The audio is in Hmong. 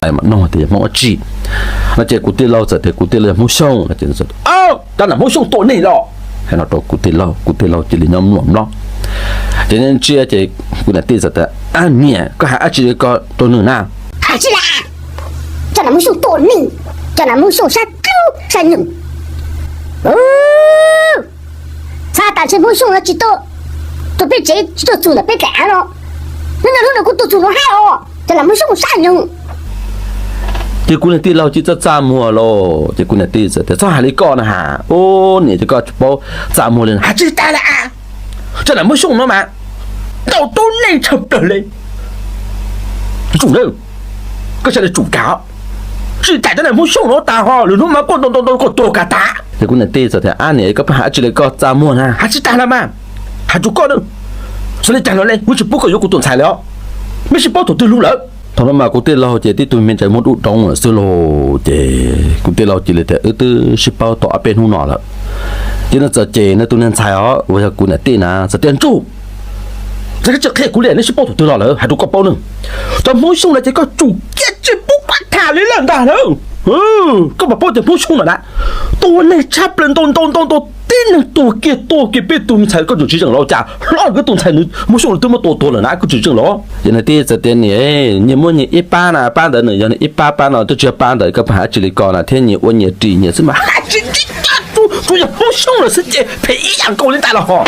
Nug tias yog Hmoob dab tsi no ces kuv tij laug txawm tias kuv tij laug yog Hmoob Xyooj no ces, Cov nam Hmoob Xyooj tua neeg los? Hais no rau kuv tij laug, kuv tij laug cia li nyob mluam mlob. Ces ntsia ces kuv niam tij txawm tias, Ab niam, koj hais dab tsi ko rau nws na? Hais tsis tau, cov nam Hmoob Xyooj tua neeg, cov nam Hmoob Xyooj sab dlub sab nyoog. Txhais tas ntshe Hmoob Xyooj no tsis tuaj, tuaj peb tsev tsis tuaj txug ntawm peb daim av no. Hnub no hnub no kuv tuaj txug no hais os, cov nam Hmoob Xyooj sab nyoog. Ces kuv niam tij laug cia li txaj txaj muag lauj. Ces kuv niam tij txawm tias, Txhob hais li koj na has, ub niam, ces koj tsis paub txaj muag li no, hais tsis tag li. Cov nam Hmoob Xyooj no mas tau tub neeg tshaj plaws li. Tsum na, koj sawv daws tsum kawg, tsis tas cov nam Hmoob Xyooj no tas ho lwm hnub mas koj ntau ntau ntau koj tuag kawg tas. Ces kuv niam tij txawm tias, Ab niam, koj pheej hais dab tsi li koj txaj muag na, hais tsis tag li mas. Hais rau koj na, xyov li cas los li, kuv tsis pub koj yuav kuv tus ntxhais li os. Mej sib paub thaum twg lug lawm? Thaum no mas kuv tij laug ces tib tug me ntsis muag dub doog lawm xwb lauj. Ces kuv tij laug cia li tias, Wb twb sib paub tau ob peb hnub no lawm. Ces nws txawm cem nws tus niag ntxhais os uas yog kuv niam tij na, txawm tias, Ntsuj, koj tsis qhia kuv li, neb sib paub thaum twg los lawm, hais rau koj paub na, cov Hmoob Xyooj no ces koj tsum kiag tsis pub pab tham li lawm ntag na. Koj puas paub tias Hmoob Xyooj no na, tua neeg tshaj plaws ntau ntau ntau ntau, tib neeg tuag kiag tuag kiag, peb tug me ntxhais koj tsum tsis zeem los cas? Hlob, koj tus ntxhais nws Hmoob Xyooj twb muab tua tuag lawm na, koj tsis zeem los? Ces nws tij txawm tias, Niam, nyias muab nyias ib pab na, pab ntawd nws yog nws ib pab, pab no twb tsis yog pab ntawd, koj pheej hais dab tsi li ko na thiab, nyias ua nyias ris nyias xwb mas, hais tsis tag, tsuas yog Hmoob Xyooj lawm xwb ces phem ib yam nkaus li ntawd los ho.